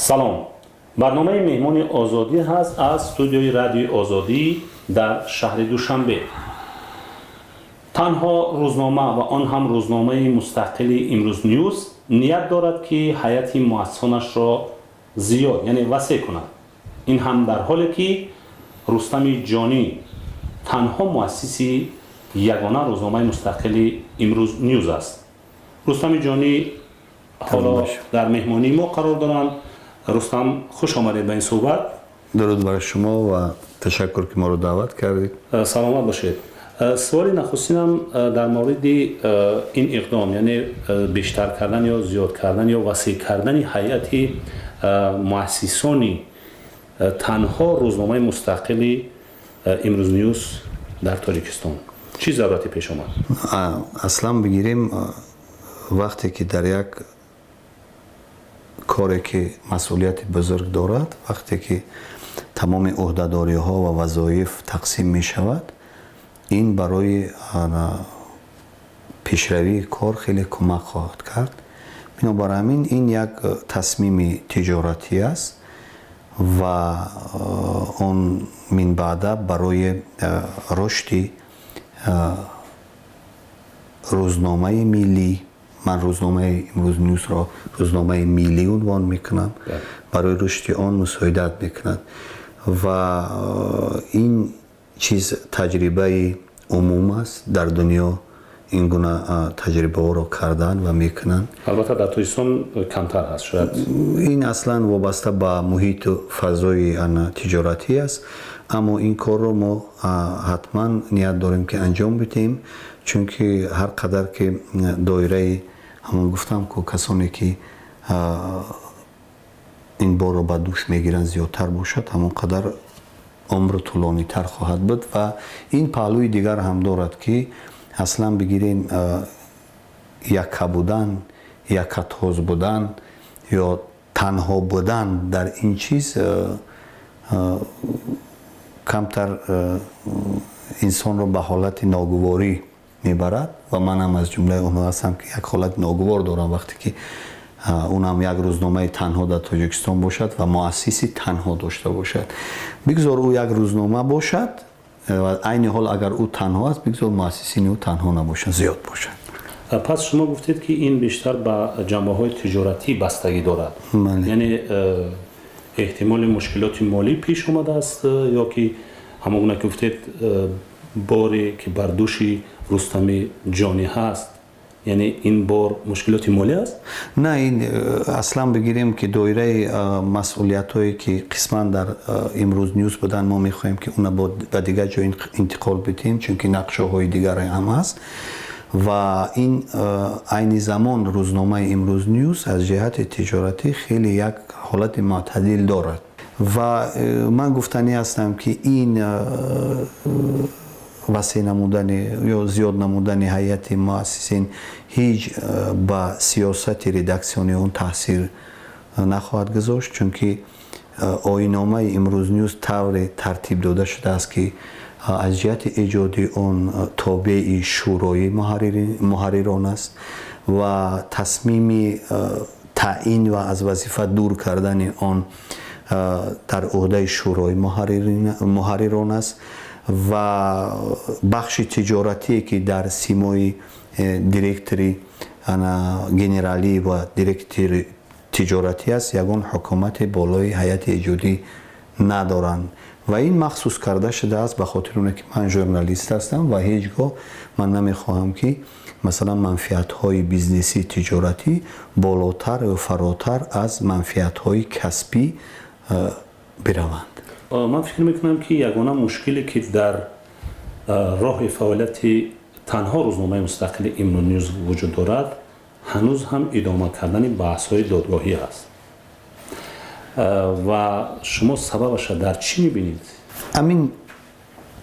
Салом, барномаи Меҳмони Озодӣ ҳаст аз студиои Радиои Озодӣ дар шаҳри Душанбе. Танҳо рӯзнома ва он ҳам рӯзномаи мустақили Имрӯз Ньюз ният дорад, ки ҳайати муассисонашро зиёд, яъне васеъ кунад. Ин ҳам дар ҳоле ки Рустами Ҷонӣ танҳо муассиси ягона рӯзномаи мустақили Имрӯз Ньюз аст. Рустами Ҷонӣ ҳоло дар меҳмонии мо қарор доранд. Рустам, хуш омадед ба ин суҳбат. Дуруд бар шумо ва ташаккур, ки моро даъват кардед. Саломат бошед. Суоли нахустинам дар мавриди ин иқдом, яъне бештар кардан ё зиёд кардан ё васеъ кардани ҳайати муассисони танҳо рӯзномаи мустақили Имрӯз Ньюз дар Тоҷикистон чӣ зарурате пеш омад? Аслан бигирем, вақте ки дар як коре ки масъулияти бузург дорад, вақте ки тамоми ӯҳдадориҳо ва вазоиф тақсим мешавад, ин барои пешравии кор хеле кӯмак хоҳад кард. Бинобар ҳамин ин як тасмими тиҷоратӣ аст ва он минбаъда барои рушди рӯзномаи миллӣ, ман рӯзномаи Имрӯз Ньюсро рӯзномаи миллӣ унвон мекунам, барои рушди он мусоидат мекунад. Ва ин чиз таҷрибаи умум аст, дар дунё ин гуна таҷрибаҳоро кардан ва мекунанд. Албатта, дар Тоҷикистон камтар ҳаст шояд. Ин аслан вобаста ба муҳиту фазои тиҷоратӣ аст, аммо ин корро мо ҳатман ният дорем, ки анҷом бидиҳем, чунки ҳар қадар ки доираи ҳамон гуфтам ку касоне ки ин борро ба дӯш мегиранд, зиёдтар бошад, ҳамон қадар умру тӯлонитар хоҳад буд. Ва ин паҳлӯи дигар ҳам дорад, ки аслан бигирем, якка будан, яккатоз будан ё танҳо будан дар ин чиз камтар инсонро ба ҳолати ногуворӣ мебарад. Ва манам аз ҷумлаи онҳо ҳастам, ки як ҳолати ногувор дорам, вақте ки унам як рӯзномаи танҳо дар Тоҷикистон бошад ва муассиси танҳо дошта бошад. Бигзор ӯ як рӯзнома бошад ва айни ҳол агар ӯ танҳо аст, бигзор муассисини ӯ танҳо набошад, зиёд бошад. Пас шумо гуфтед, ки ин бештар ба ҷанбаҳои тиҷоратӣ бастагӣ дорад, яъне эҳтимоли мушкилоти молӣ пеш омадааст ё ки ҳамон гуна ки гуфтед, боре ки бар дӯши Рустами Ҷонӣ ҳаст, яъне ин бор мушкилоти молӣ аст? На, ин аслан бигирем, ки доираи масъулиятҳое ки қисман дар Имрӯз Ньюс буданд, мо мехоҳем, ки уна ба дигар ҷой интиқол бидиҳем, чунки нақшаҳои дигаре ҳам ҳаст. Ва ин айни замон рӯзномаи Имрӯз Ньюс аз ҷиҳати тиҷоратӣ хеле як ҳолати мӯътадил дорад. Ва ман гуфтанӣ ҳастам, ки ин васеъ намудани ё зиёд намудани ҳайати муассисин ҳеҷ ба сиёсати редаксиони он таъсир нахоҳад гузошт, чунки оинномаи Имрӯз Ньюс тавре тартиб дода шудааст, ки аз ҷиҳати эҷоди он тобеи шӯрои муҳаррирон аст ва тасмими таъин ва аз вазифа дур кардани он дар ӯҳдаи шӯрои муҳаррирон аст. Ва бахши тиҷоратие, ки дар симои директори генералӣ ва директори тиҷоратӣ аст, ягон ҳукумати болои ҳайати эҷодӣ надоранд. Ва ин махсус карда шудааст ба хотири оне ки ман журналист ҳастам ва ҳеҷ гоҳ ман намехоҳам, ки масалан манфиатҳои бизнесӣ, тиҷоратӣ болотар ё фаротар аз манфиатҳои касбӣ бираванд. Ман фикр мекунам, ки ягона мушкиле, ки дар роҳи фаъолияти танҳо рӯзномаи мустақили Имрӯз Ньюз вуҷуд дорад, ҳанӯз ҳам идома кардани баҳсҳои додгоҳӣ аст. Ва шумо сабабаша дар чӣ мебинед? Амин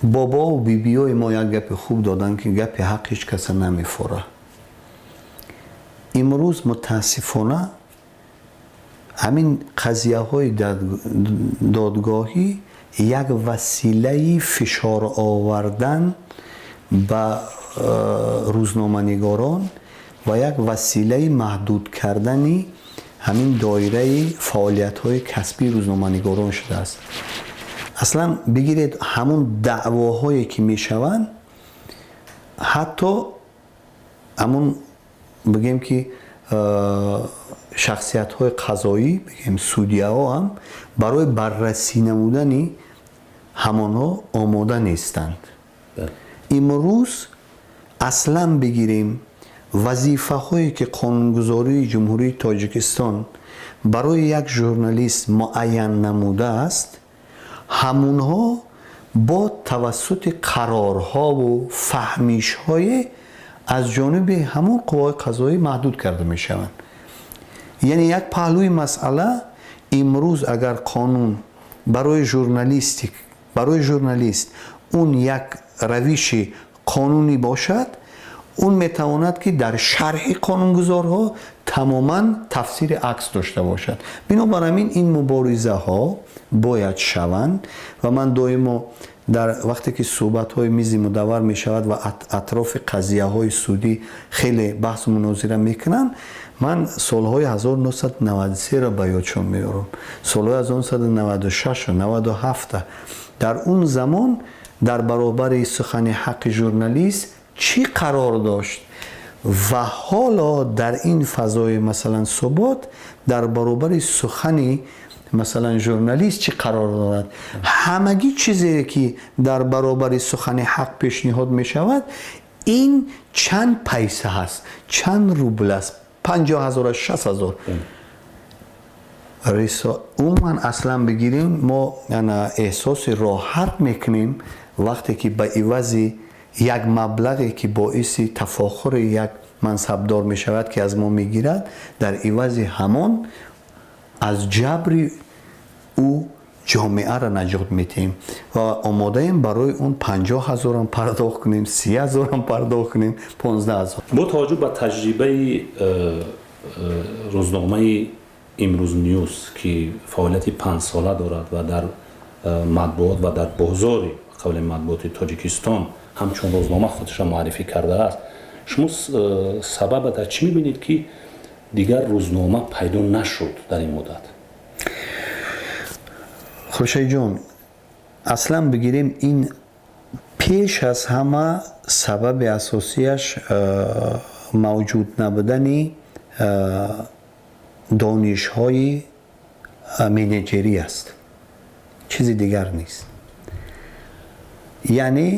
бобову бибиёи мо як гапи хуб доданд, ки гапи ҳақ ҳеҷ каса намефора. Имрӯз мутаассифона ҳамин қазияҳои додгоҳӣ як василаи фишор овардан ба рӯзноманигорон ва як василаи маҳдуд кардани Ҳамин доираи фаъолиятҳои касбии рӯзноманигорон шудааст. Аслан бигиред, ҳамун даъвоҳое ки мешаванд, ҳатто ҳамун бигем ки шахсиятҳои қазоӣ, бигем судяҳо ҳам барои баррасӣ намудани ҳамонҳо омода нестанд. Имрӯз аслан бигирем, вазифаҳое ки қонунгузории Ҷумҳурии Тоҷикистон барои як журналист муайян намудааст, ҳамунҳо бо тавассути қарорҳову фаҳмишҳое аз ҷониби ҳамон қувваҳои қазоӣ маҳдуд карда мешаванд. Яъне як паҳлӯи масъала: имрӯз агар қонун барои журналист он як равиши қонунӣ бошад, он метавонад ки дар шарҳи қонунгузорҳо тамоман тафсири акс дошта бошад. Бинобар ҳамин ин муборизаҳо бояд шаванд. Ва ман доимо дар вақте ки суҳбатҳои мизи мудаввар мешавад ва атрофи қазияҳои судӣ хеле баҳсу мунозира мекунанд, ман солҳои 1993-ро ба ёдшон меорам, солҳои 1996, 97. Дар он замон дар баробари сухани ҳаққи журналист чӣ қарор дошт ва ҳоло дар ин фазои, масалан, субот дар баробари сухани, масалан, журналист чӣ қарор дорад? Ҳамагӣ чизе ки дар баробари сухани ҳақ пешниҳод мешавад, ин чанд пайса ҳаст, чанд рубл аст, 50 000, 60 000. Умуман, аслан бигирем, мо эҳсоси роҳат мекунем, вақте ки ба ивази як маблағе ки боиси тафохури як мансабдор мешавад, ки аз мо мегирад, дар ивази ҳамон аз ҷабри ӯ ҷомеаро наҷот медиҳем ва омодаем барои он 50 000-ам пардохт кунем, 30 000-ам пардохт кунем, 15 000. Бо таваҷҷӯҳ ба таҷрибаи рӯзномаи «Имрӯз Ньюс», ки фаъолияти 5-сола дорад ва дар матбуот ва дар бозори қавли матбуоти Тоҷикистон ҳамчун рӯзнома худашро муаррифӣ кардааст, шумо сабаба дар чӣ мебинед, ки дигар рӯзнома пайдо нашуд дар ин муддат? Хуршедҷон, аслан бигирем, ин пеш аз ҳама сабаби асосияш мавҷуд набудани донишҳои менеҷерӣ аст, чизи дигар нест. Яъне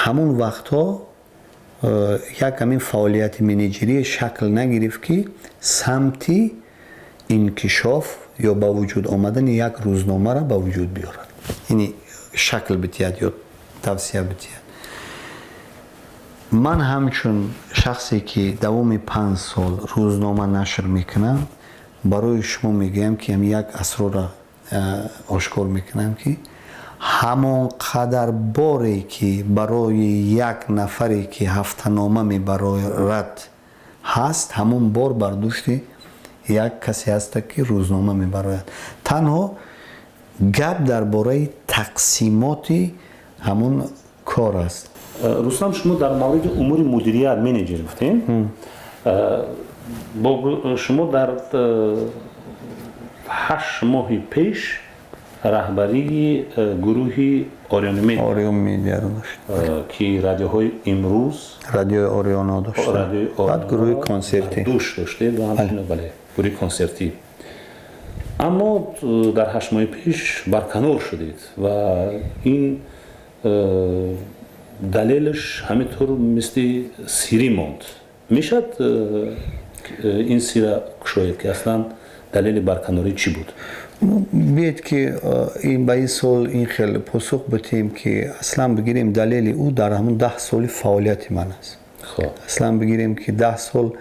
ҳамон вақтҳо як ҳамин фаъолияти менеҷерӣ шакл нагирифт, ки самти инкишоф ё ба вуҷуд омадани як рӯзномаро ба вуҷуд биёрад, яъне шакл битиҳад ё тавсия битиҳад. Ман ҳамчун шахсе ки давоми 5 сол рӯзнома нашр мекунам, барои шумо мегӯям, ки як асрорро ошкор мекунам, ки ҳамон қадар боре ки барои як нафаре ки ҳафтанома мебарорад ҳаст, ҳамон бор бар дӯшти як касе ҳаста, ки рӯзнома мебарояд. Танҳо гап дар бораи тақсимоти ҳамон кор аст. Рустам, шумо дар мавриди умури мудирият, менеҷер гуфтем. Шумо дар 8 моҳи пеш раҳбарии гурӯҳи «Орион Медиаро» дошт, ки радиоҳои «Имрӯз», радиои «Орионо» дошт, баъд гурӯҳи консертӣ. Душ доштед ва ҳамчунин, бале, гурӯҳи консертӣ. Аммо дар 8 моҳи пеш барканор шудед ва ин далелаш ҳамин тур мисли сирӣ монд. Мешавад ин сира кушоед, ки аслан далели барканорӣ чӣ буд? Биед, ки ба ин суол ин хел посух битиҳем, ки аслан бигирем, далели ӯ дар ҳамун 10 соли фаъолияти ман аст. Аслан бигирем, ки 10 сол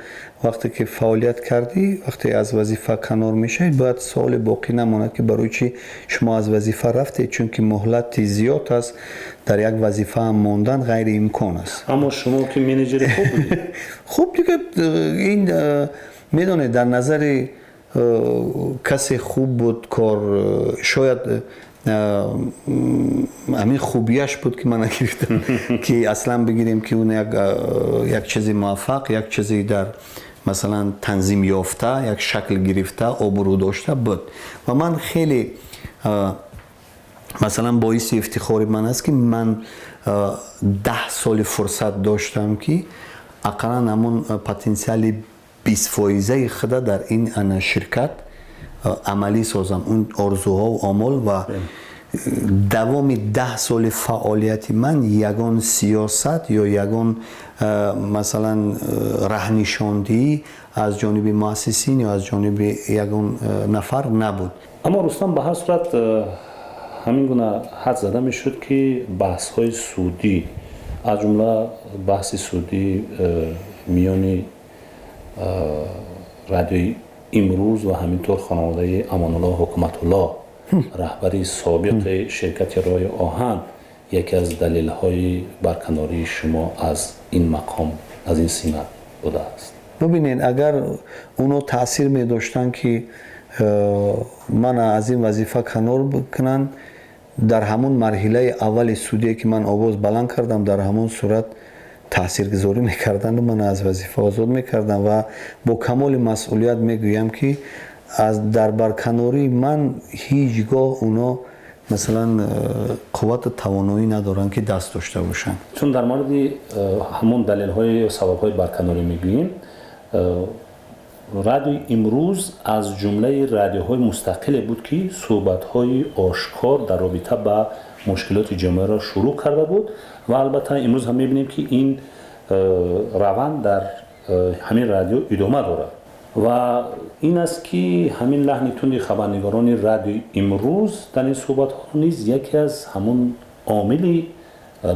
вақте ки фаъолият кардӣ, вақте аз вазифа канор мешавед, бояд суоле боқӣ намонад, ки барои чӣ шумо аз вазифа рафтед, чунки муҳлати зиёд аст, дар як вазифа мондан ғайриимкон аст. Аммо шумо ки менеҷери хуб будед. Хуб, дига ин медонед, дар назари касе хуб буд кор, шояд ҳамин хубияш буд, ки ман нагирифтам, ки аслан бигирем, ки он як чизи муваффақ, як чизи дар Масалан, танзим ёфта, як шакл гирифта, обрӯ дошта буд. Ва ман хеле, масалан, боиси ифтихори ман аст, ки ман 10 соли фурсат доштам, ки ақаллан ҳамон потенсиали 20 фоизаи худа дар ин ана ширкат амалӣ созам, он орзуҳо, омол. Ва давоми 10 соли фаъолияти ман ягон сиёсат ё ягон, масалан, раҳнишондиҳӣ аз ҷониби муассисин ё аз ҷониби ягон нафар набуд. Аммо, Рустам, ба ҳар сурат ҳамин гуна ҳад зада мешуд, ки баҳсҳои судӣ, аз ҷумла баҳси судӣ миёни Радиои Имрӯз ва ҳаминтур хонаводаи Амонулло Ҳукматулло, раҳбари собиқи ширкати роҳи оҳан, яке аз далелҳои барканории шумо аз ин мақом, аз ин симат будааст. Бубинед, агар оно таъсир медоштанд, ки мана аз ин вазифа канор кунанд, дар ҳамон марҳилаи аввали судие, ки ман овоз баланд кардам, дар ҳамон сурат таъсиргузорӣ мекарданду ман аз вазифа озод мекардам. Ва бо камоли масъулият мегӯям, ки аз дар барканории ман ҳеҷ гоҳ оно, масалан, қуввату тавоноӣ надоранд, ки даст дошта бошанд. Чун дар мавриди ҳамон далелҳои ё сабабҳои барканорӣ мегӯем, Радиои Имрӯз аз ҷумлаи радиоҳои мустақиле буд, ки суҳбатҳои ошкор дар робита ба мушкилоти ҷомеаро шурӯъ карда буд. Ва албатта имрӯз ҳам мебинем, ки ин раванд дар ҳамин радио идома дорад. Ва ин аст, ки ҳамин лаҳни тунди хабарнигорони Радиои Имрӯз дар ин суҳбатҳо низ яке аз ҳамун омили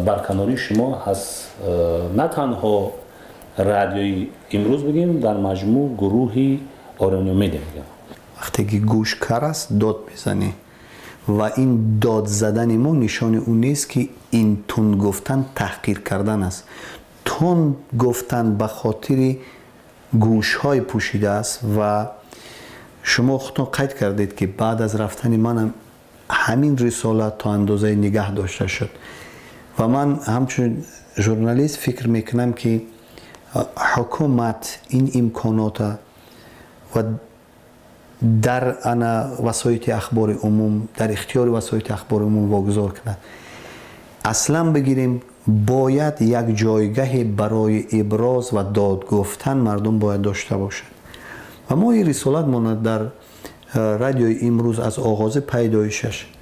барканории шумо аз на танҳо Радиои Имрӯз, бигем, дар маҷмӯъ гурӯҳи Ориёно Медиа мегӯям. Вақте ки гӯш кар аст, дод мезанӣ. Ва ин дод задани мо нишони ӯ нест, ки ин тунд гуфтан таҳқир кардан аст. Тунд гуфтан ба хотири гӯшҳои пӯшида аст. Ва шумо худтон қайд кардед, ки баъд аз рафтани манам ҳамин рисолат то андозае нигаҳ дошта шуд. Ва ман ҳамчун журналист фикр мекунам, ки ҳукумат ин имконота ва дар ана васоити ахбори умум, дар ихтиёри васоити ахбори умум вогузор кунад. Аслан бигирем, бояд як ҷойгаҳе барои иброз ва дод гуфтан мардум бояд дошта бошад. Ва мо ин рисолатмона дар Радиои Имрӯз аз оғози пайдоишаш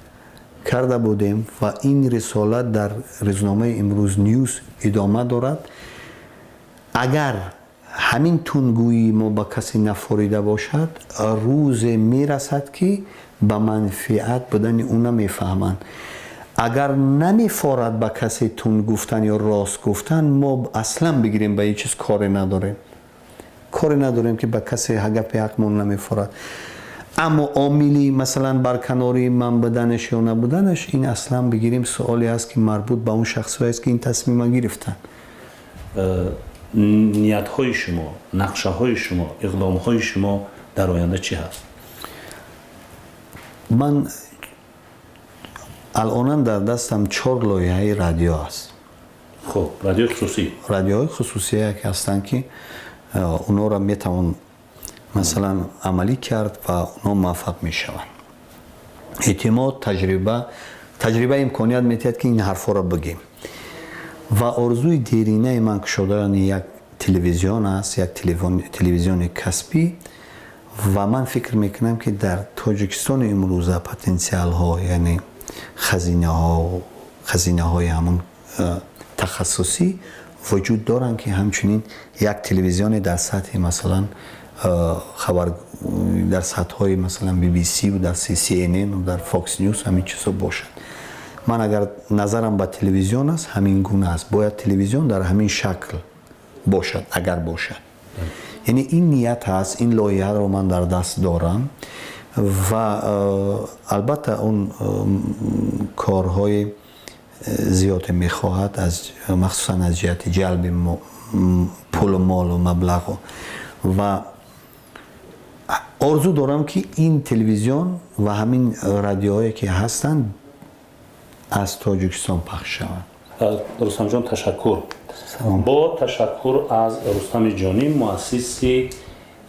карда будем ва ин рисолат дар рӯзномаи Имрӯз Ньюс идома дорад. Агар ҳамин тундгӯии мо ба касе нафорида бошад, рӯзе мерасад, ки ба манфиат будани ӯ намефаҳманд. Агар намефорад ба касе тунд гуфтан ё рост гуфтан, мо аслан бигирем, ба ин чиз коре надорем, коре надорем, ки ба касе гапи ҳақмон намефорад. Аммо омили, масалан, барканории ман буданаш ё набуданаш, ин аслан бигирем, суоле аст, ки марбут ба он шахсҳое аст, ки ин тасмима гирифтанд. Ниятҳои шумо, нақшаҳои шумо, иқдомҳои шумо дар оянда чӣ ҳаст? Ман алонан дар дастам чор лоиҳаи радио аст. Хуб, радиои хусусӣ. Радиоҳои хусусие ки ҳастанд, ки онҳоро метавон, масалан, амалӣ кард ва онҳо муваффақ мешаванд. Эътимод, таҷриба имконият медиҳад, ки ин ҳарфҳоро бигем. Ва орзуи деринаи ман кушодани як телевизион аст, як телевизиони касбӣ. Ва ман фикр мекунам, ки дар Тоҷикистони имрӯза потенсиалҳо, яъне хазинаҳои ҳамон тахассусӣ вуҷуд доранд, ки ҳамчунин як телевизионе дар сатҳи, масалан, хабар, дар сатҳҳои, масалан, BBC дар CNN, дар Fox News ҳамин чизҳо бошад. Ман агар назарам ба телевизион аст, ҳамин гуна аст. Бояд телевизион дар ҳамин шакл бошад, агар бошад. Яъне ин ният ҳаст, ин лоиҳаро ман дар даст дорам. Ва албатта он корҳои зиёде мехоҳад, аз махсусан аз ҷиҳати ҷалби пулу молу маблағу. Ва орзу дорам, ки ин телевизион ва ҳамин радиоҳое, ки ҳастанд, аз Тоҷикистон пахш шаванд. Рустамҷон, ташаккур. Бо ташаккур аз Рустами Ҷонӣ, муассиси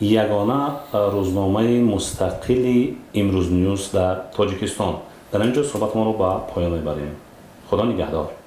ягона рӯзномаи мустақили «Имрӯз Ньюз» дар Тоҷикистон, дар ин ҷо суҳбатамонро ба поён мебарем. Худо нигаҳдор.